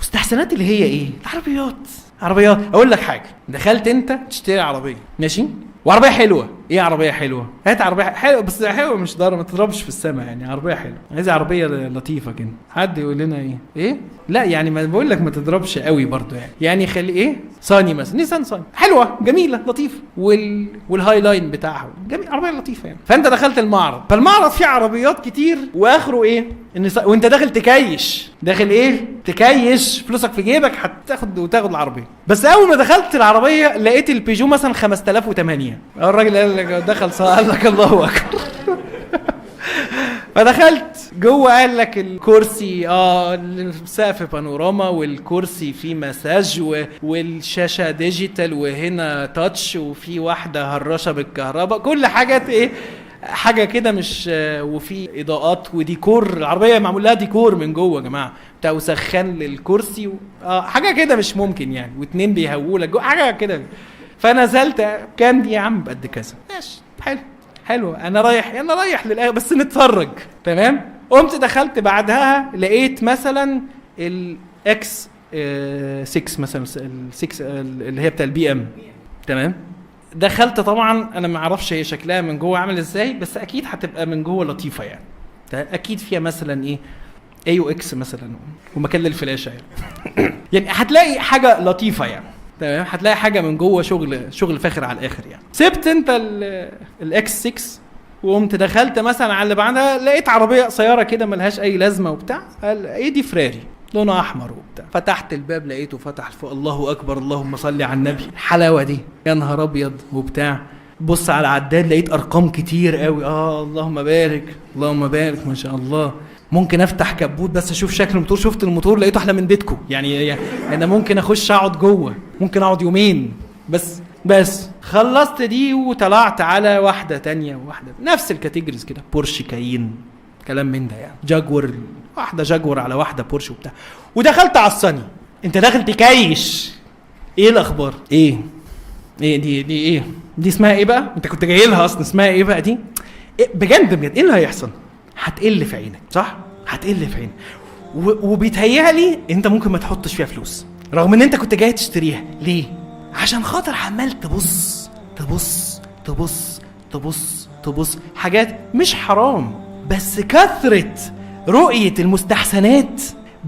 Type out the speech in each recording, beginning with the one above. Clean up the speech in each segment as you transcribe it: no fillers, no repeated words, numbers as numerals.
مستحسنات اللي هي ايه؟ العربيات. عربيات. اقول لك حاجة، دخلت انت تشتري عربية، ماشي؟ وعربية حلوة. ايه عربية حلوة؟ هات عربية حلوة، بس حلوة مش ضرب، ما تضربش في السما يعني، عربية حلوة. عايز عربية لطيفة كده. حد يقول لنا ايه؟ ايه؟ لا يعني ما بقول لك ما تضربش قوي برضو يعني. يعني خلي ايه؟ صاني مثلا، نيسان صاني، حلوة جميلة لطيفة، وال Highline بتاعها جميل، عربية لطيفة يعني. فانت دخلت المعرض، فالمعرض فيه عربيات كتير، واخره ايه؟ ان وانت داخل تكيش، داخل ايه؟ تكيش، فلوسك في جيبك، هتاخد وتاخد العربية. بس اول ما دخلت العربية لقيت البيجو مثلا 5008. الراجل قال لك دخل قال لك الله اكبر. فدخلت جوه قال لك الكرسي السقف بانوراما، والكرسي فيه مساج، والشاشه digital، وهنا touch، وفي واحدة هراشه بالكهرباء، كل حاجة ايه، حاجة كده مش، وفي اضاءات وديكور، العربية معمول لها ديكور من جوه يا جماعة بتاع، وسخان للكرسي حاجة كده مش ممكن يعني، واتنين بيهووا لك جوه، حاجة كده. فنزلت، كام دي يا عم؟ بقد كذا، ماشي حلو حلو، انا رايح، انا رايح للاخر بس نتفرج، تمام. قمت دخلت بعدها لقيت مثلا ال X 6 مثلا، ال 6 اللي هي بتاع البي ام، تمام. دخلت طبعا انا ما اعرفش هي شكلها من جوه عامل ازاي، بس اكيد هتبقى من جوه لطيفة يعني، اكيد فيها مثلا ايه، AUX مثلا، ومكان للفلاشه يعني. يعني هتلاقي حاجة لطيفة يعني، تمام، هتلاقي حاجة من جوه شغل فاخر على الاخر يعني. سبت انت ال X 6 وقمت دخلت مثلا على اللي بعدها، لقيت عربية قصيرة كده ملهاش اي لازمه وبتاع، قال ايه دي؟ فراري لونها احمر وبتاع. فتحت الباب لقيته فتح فوق، الله اكبر، اللهم صل على النبي، الحلاوة دي يا نهار ابيض وبتاع. بص على العداد لقيت ارقام كتير قوي، اللهم بارك اللهم بارك ما شاء الله. ممكن افتح كبوت بس اشوف شكل الموتور، شفت الموتور لقيته احلى من بيتكم يعني انا ممكن اخش اقعد جوه، ممكن اقعد يومين بس. خلصت دي وطلعت على واحدة تانية، وواحدة نفس ال categories كده، بورش كاين كلام من ده يعني، جاكور، واحدة جاكور على واحدة بورش وبتاع. ودخلت على الصني، انت داخل تكيش، ايه الاخبار؟ ايه ايه دي؟ دي ايه دي؟ اسمها ايه بقى؟ انت كنت جاي لها اصلا، اسمها ايه بقى دي؟ إيه بجد بجد ايه اللي هيحصل؟ هتقل في عينك صح؟ هتقل في عينك، وبيتهيألي انت ممكن ما تحطش فيها فلوس رغم ان انت كنت جاي تشتريها. ليه؟ عشان خاطر عمال تبص تبص تبص تبص تبص حاجات مش حرام، بس كثرة رؤية المستحسنات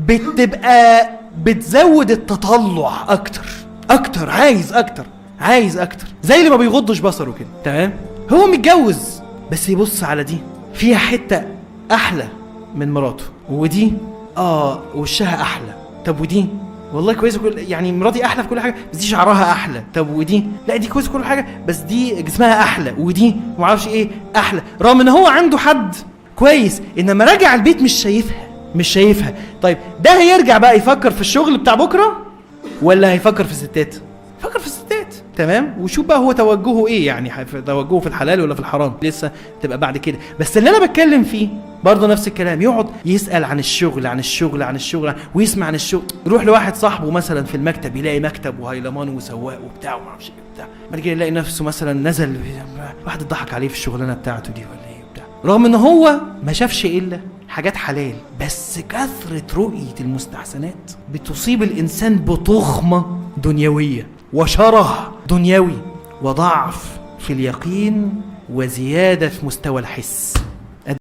بتبقى بتزود التطلع اكتر اكتر، عايز اكتر عايز اكتر، زي اللي ما بيغضش بصره كده، تمام؟ هو متجوز بس يبص على دي فيها حتة احلى من مراته، ودي وشها احلى، طب ودي والله كويسة كل يعني مراتي احلى في كل حاجة بس دي شعرها احلى، طب ودي لا دي كويسة كل حاجة بس دي جسمها احلى، ودي ما اعرفش ايه احلى، رغم ان هو عنده حد كويس، انما راجع البيت مش شايفها، مش شايفها. طيب ده هيرجع بقى يفكر في الشغل بتاع بكره ولا هيفكر في الستات؟ فكر في الستات، تمام. وشوف بقى هو توجهه ايه يعني، توجهه في الحلال ولا في الحرام لسه تبقى بعد كده. بس اللي انا بتكلم فيه برضه نفس الكلام، يقعد يسأل عن الشغل عن الشغل عن الشغل، ويسمع عن الشغل، يروح لواحد صاحبه مثلا في المكتب يلاقي مكتب وهيلمان وسواق وبتاع وما اعرفش ايه وبتاع، بعد كده يلاقي نفسه مثلا نزل واحد اتضحك عليه في الشغلانة بتاعته دي ولا ايه وبتاع، رغم ان هو ما شافش الا حاجات حلال، بس كثرة رؤية المستحسنات بتصيب الإنسان بتخمة دنيوية وشره دنيوي وضعف في اليقين وزيادة في مستوى الحس.